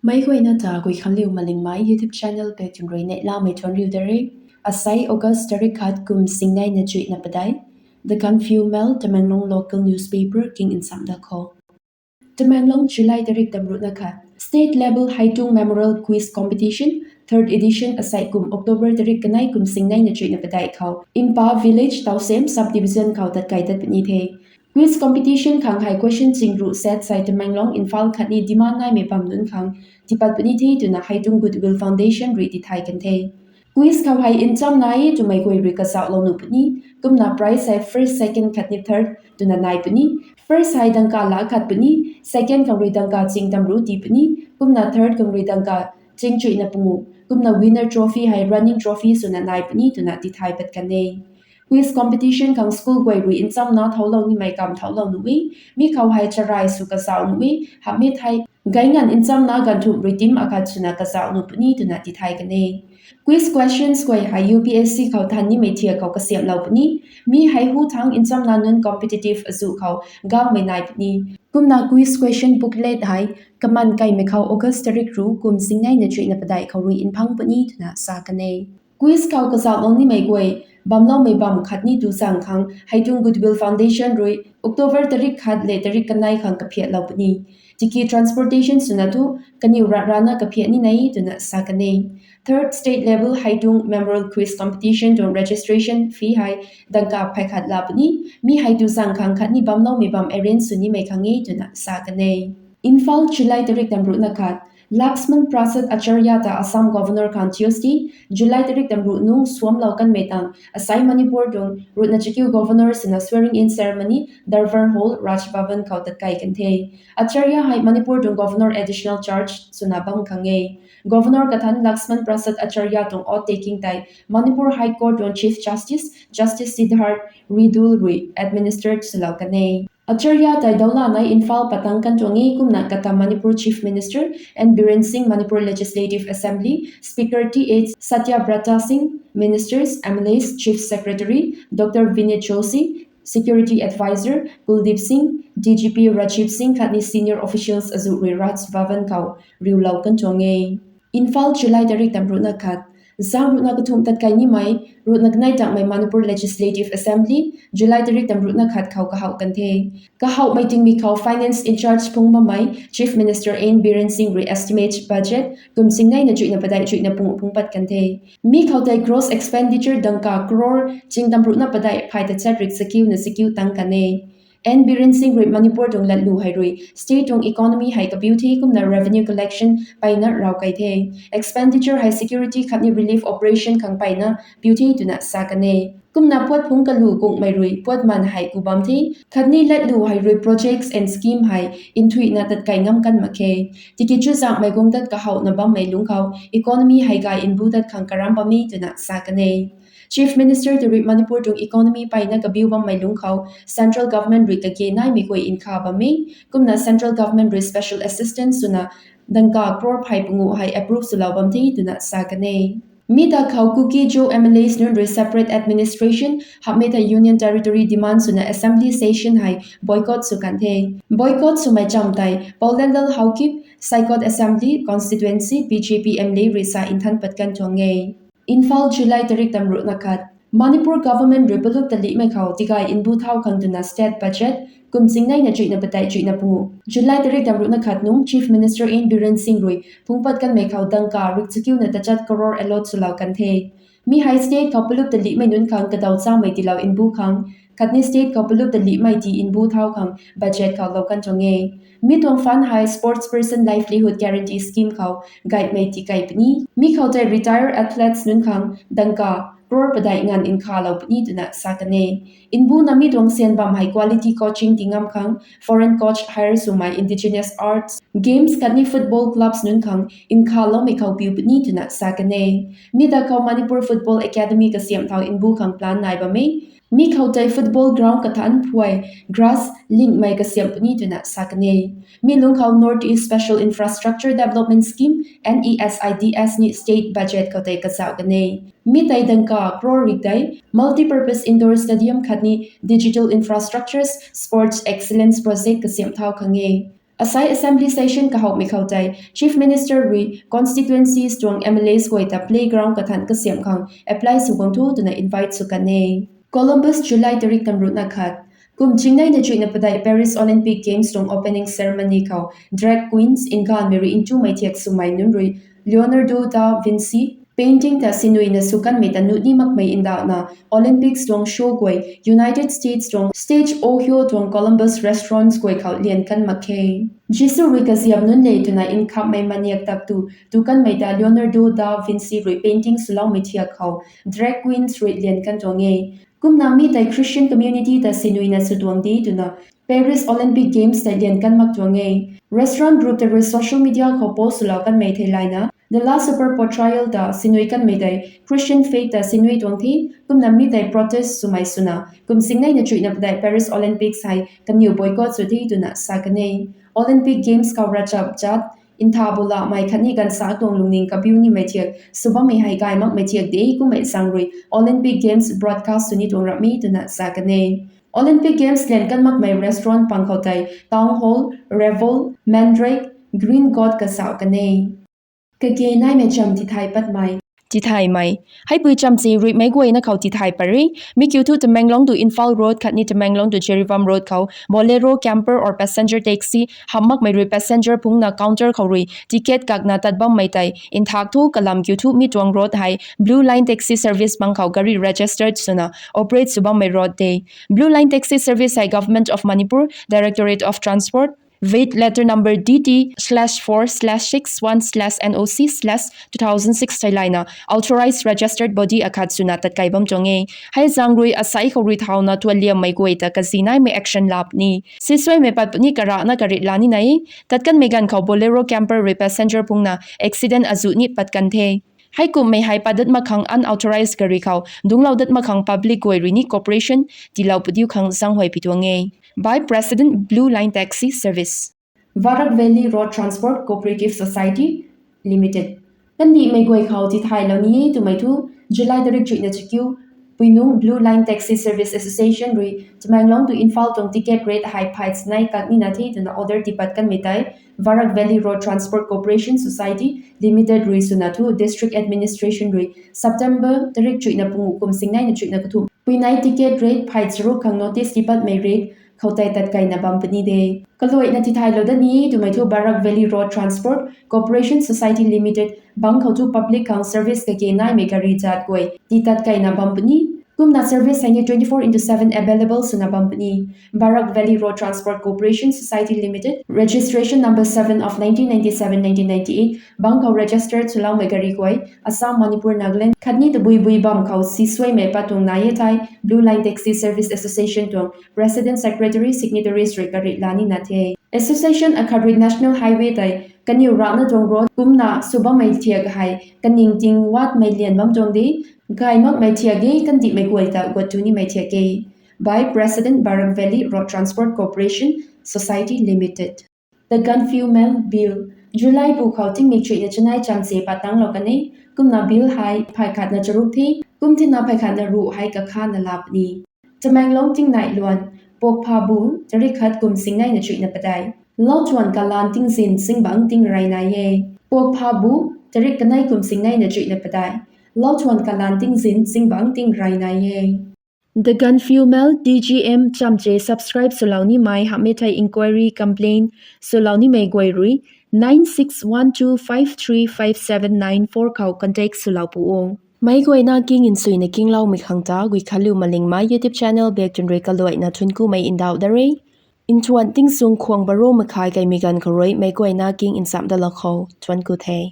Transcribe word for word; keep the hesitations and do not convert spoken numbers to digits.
Meic guayna ta Guikhanliu Malingmei YouTube channel page rui neihlamei thuanc riu de re. Asei August tarik khat kum singnei na chuihna padeih. The Gaanphiu Mail, Tamenglong local newspaper king nsam da khou. Tamenglong, July tarik tamruhna khat. State level Haitung Memorial Quiz Competition, third edition asei kum October tarik kanei kum singnei na chuihna padeih khou Impa Village, Tausem Subdivision khou tatkai tat puni the. Quiz competition khang hei question chingruh set sei Tamenglong, Imphal khatni demand naimei bam nunc khang tipat puni the twna Haitung Goodwill Foundation rui tithay kan the. Quiz khou hei nchamna e twmei guay rui kazauhlou nuh puni, kumna prize hei first, second khatni third twna nai puni. First hei dangka laa khat puni, second khang rui dangka ching tamruh ti puni, kumna third khang rui dangka ching chuihna panguh, kumna winner trophy hei running trophy swna nai puni twna tithay pat kan e. Quiz competition khang school guay rui nchamna thouclou nimei kam thouclou nuh e, mi khou hei charai sw kazauh nuh e, hamh e thei gayngan nchamna ganvthumh rui team akhat swna kazauh nuh puni twna tithay kan e. Quiz questions guay hei U P S C khou than nimei thiak khou kasiamhlou puni, mi hei hu thangc nchamna nunc competitive azuh khou gangmei nai puni. Kumna quiz question booklet hei kaman kaimei khou August tarik ruh kum singnei na chuihna padeih khou rui nphang puni twna sa kan e. Quiz khou kazauhlou nimei guay bamloumei bam khatni tuzang khang Haitung Goodwill Foundation rui October tarik khat le tarik kanei khang kaphiatlou puni. Tiki transportation swna thu kaniw rat rana kaphiat ni nai twna sa kan e. Third state level Haitung Memorial Quiz Competition tuang registration fee hei dangka phey khat laa puni, mi hei tuzang khang khatni bamloumei bam arrange sw nimei khang e twna sa kan e. Imphal, July tarik tamruhna khat. Laxman Prasad Acharya ta Assam Governor khang Tuesday, July tarik tamruh nung suamlou kanmei tang asei Manipur tuang ruhna chakiu Governor swna swearing in ceremony Darbar Hall, Raj Bhavan khou tatkai kan the. Acharya hei Manipur tuang Governor additional charge swna bam khang e. Governor kathanc Laxman Prasad Acharya tuang oath taking tei Manipur High Court tuang Chief Justice, Justice Siddharth Redul rui administer swlou kan e. Acharya tei dawlanei Imphal patang kan tuang e, kumna kata Manipur Chief Minister N Biren Singh, Manipur Legislative Assembly Speaker Th Satyabrata Singh, Ministers, M L As, Chief Secretary Dr Vinit Joshi, Security Advisor Kuldeep Singh, D G P Rajiv Singh khatni senior officials azuh rui Raj Bhavan khou riulou kan tuang e. Imphal, July tarik tamruhna khat. Zang ruhna kathumh tatkai nimei ruhna kanei takmei Manipur Legislative Assembly July tarik tamruhna khat khou kahouh kan the. Kahouhmei tingmik khou finance in charge phung bammei Chief Minister N Biren Singh rui estimate budget kum singnei na chuihna padeih chuihna panguh phung pat kan the. Mi khou tei gross expenditure dangka crore ching tamruhna padeih phay tachat rik chakiu na chakiu tang kan e. N Biren Singh rui Manipur tuang latlu hei rui state tuang economy hei kabiu the, kumna revenue collection peyna raw kai the. Expenditure hei security khatni relief operation khang peyna piu the twna sa kan e. Kumna puat phungc kalu kunghmei rui puat man hei ku bam the, khatni latlu hei rui projects and scheme hei nthuihna tatkai ngam kan mak khe. Tiki chuzaenghmei guang tat kahouhna bammei lungc khou economy hei gay mbu tat khang karam bam e twna sa kan e. Chief Minister tei rui Manipur tuang economy peyna kabiu bammei lungc khou central government rui kage naimei guay nkha bam e, kumna central government rui special assistance swna dangka crore phey panguh hei approve swlou bam the twna sa kan e. Mi ta khou Kuki-Zo M L As nunc rui separate administration hamh e thei Union Territory demand swna assembly session hei boycott sw kan the. Boycott swmei cham tei Poulenlal Haokip, Saikot Assembly Constituency B J P M L A rui sa nthan pat kan tuang e. Imphal, July tarik tamruhna khat. Manipur government rui palup talihmei khou tigay mbu thau khang twna state budget kum singnei na chuihna padeih chuihna panguh July tarik tamruhna khat nung Chief Minister N Biren Singh rui phungc pat kanmei khou dangka rik chakiu na tachat crore allot swlou kan the. Mi hei state khou palup talihmei nunc khang kadaw chamei tiilou mbu khang khatni state khou palup talihmei ti mbu thau khang budget khou lou kan tuang e. Mi tuang fund hei sports person livelihood guarantee scheme khou gaymei tikei puni. Mi khou tei retire athletes nunc khang dangka crore padeih nganv nkhalou puni twna sa kan e. Mbuna mi tuang syan bam hei quality coaching tii ngam khang, foreign coach hire swmei, indigenous arts, games khatni football clubs nunc khang nkhaloumei khou piu puni twna sa kan e. Mi da khou Manipur Football Academy kasiamh thau mbu khang plan nai bam e. Mi khou tei football ground kathanc phuay, grass, lingmei kasiamh puni twna sa kan e. Mi lungc khou North East Special Infrastructure Development Scheme, N E S I D S ni state budget khou tei kazauh kan e. Mi tei dangka crore rik tei multipurpose indoor stadium khatni digital infrastructures, sports excellence project kasiamh thau khang e. Asai assembly session kahowmei khou tei Chief Minister rui constituencies tuang M L As guay ta playground kathan kasiamh khang apply sw guang thu twna invite sw kan e. Columbus, July tarik tamruhna khat. Kum chingneina chuihna padeih Paris Olympic Games tuang opening ceremony khou drag queens nganvmei rui ntumei thiak swmei nunc rui Leonardo da Vinci painting ta sinuina sw kanmei ta nuh ni makmei ndauhna Olympics tuang show guay United States tuang stage Ohio tuang Columbus restaurants guay khou lian kan mak khe. Jisu rui kaziap nunc le twna nkhamhmei maniak tak tu tu kanmei ta Leonardo da Vinci rui painting swloumei thiak khou drag queens rui lian kan tuang e. Kumna mi tei Christian community ta sinuina sw tuang de twna Paris Olympic Games tei lian kan mak tuang e. Restaurant group ta rui social media khou post swlou kanmei theilayna The Last Supper portrayal ta sinui kanmei tei Christian faith ta sinui tuang the, kumna mi tei protest swmei swna kum chingneina chuihna padeih Paris Olympics hei kaniw boycott sw the twna sa kan e. Olympic Games khou ravchap chat ntha bulamei khatni ganvsa tuang lungning kabiu nimei thiak sw bammei hei gay makmei thiak de kummei zaeng rui Olympic Games broadcast sw ni tuang ramhmei twna sa kan e. Olympic Games lian kan makmei restaurant pang khou tei Town Hall, Revel, Mandrake, Green Goat kazauh kan e. Kage naimei cham tithay patmei. Tithaymei. Heipui chamchi rui meic guayna khou tithay pat ri. Mi kiu thu Tamenglong to Imphal Road khatni Tamenglong to Jiribam Road khou Bolero camper or passenger taxi hamh makmei rui passenger phungna counter khou rui ticket kakna tat bammei tei nthak thu kalam kiu thu mi tuang road hei Blue Line Taxi Service bang khou gari registered swna operate sw bammei road de. Blue Line Taxi Service hei Government of Manipur, Directorate of Transport, Vate letter number D T slash four slash six one slash N O C slash two thousand six theilayna authorized registered body akhat swna tatkai bam tuang e. Hei zaeng rui asai khou rui thauna tualiammei guay ta kazi naimei action lap ni. Sisuaimei pat puni karana karit la ni nai. Tat kanmei ganv khou Bolero camper rui passenger phungna accident azuh ni pat kan the. Heikumhmei hei pat dat mak khang unauthorized gari khou dungclou dat mak khang public guay rui ni cooperation tiilou padiu khang zaenghuay pi tuang e. By President, Blue Line Taxi Service. Barak Valley Road Transport Cooperative Society Limited. Kandihmei guay khou tithaylou ni e twmei thu, July tarik chuihna chakiu, pui nung Blue Line Taxi Service Association rui Tamenglong to Imphal tuang ticket rate hei phay chanei kak nina the twna order tipat kanmei tei, Barak Valley Road Transport Cooperation Society Limited rui swna thu District Administration rui September tarik chuihna panguh kum singneina chuihna kathumh puinei ticket rate phay charuk khang notice tipatmei rate khou tei tatkaina bam puni de. Kaluaina tithaylou dat ni e twmei thu Barak Valley Road Transport Cooperation Society Limited bang khou thu public khang service kage naimei gari jat guay ti tatkaina bam puni. Kumna service hei ni twenty-four into seven available swna bam puni. Barak Valley Road Transport Cooperation Society Limited, registration number seven of nineteen ninety-seven, nineteen ninety-eight, bang khou registered swloumei gari guay, Assam, Manipur, Nagaland khatni tabui bui bam khou sisuaimei pat tuang nai e thei, Blue Line Taxi Service Association tuang President, Secretary, Signatories rui karit la nina the. Association akhat rui National Highway tei kaniw rana tuang road kumna sw bammei thiak hei kaningting watmei lian bam tuang de, gay makmei thiak e, kandihmei guay ta guat tu nimei thiak e. By President, Barak Valley Road Transport Cooperation Society Limited. The Gaanphiu Mail Bill. July bu khou tingmik chuihna chanei chamse pat tanglou kan e. Kumna bill hei phay khatna charuk the, kum thina phay khatna ruh hei kakhana lap ni. Tamenglong tingnai luan, Pokpha bu, tarik khat kum singneina chuihna padeih. Lauchuan kalan tingzin zingbangc tingrey nai e. Pokpha bu, tarik kanei kum singneina chuihna padeih. Lauchuan kalan tingzin zingbangc tingrey nai e. The Gaanphiu Mail, D G M, chamche subscribe swlou nimei hamhmei thei inquiry, complaint swlou nimei guay rui nine six one two five three five seven nine four khou contact swlou pu o. Meic guayna king nsuina kingloumei khang ta Guikhanliu Malingmei YouTube channel bak tun rui kaluaina thuankumei ndauh da re. Nthuan tingsung khwang baro makhai kaimei ganv khou rui meic guayna king nchamh dalou khou thuanku the.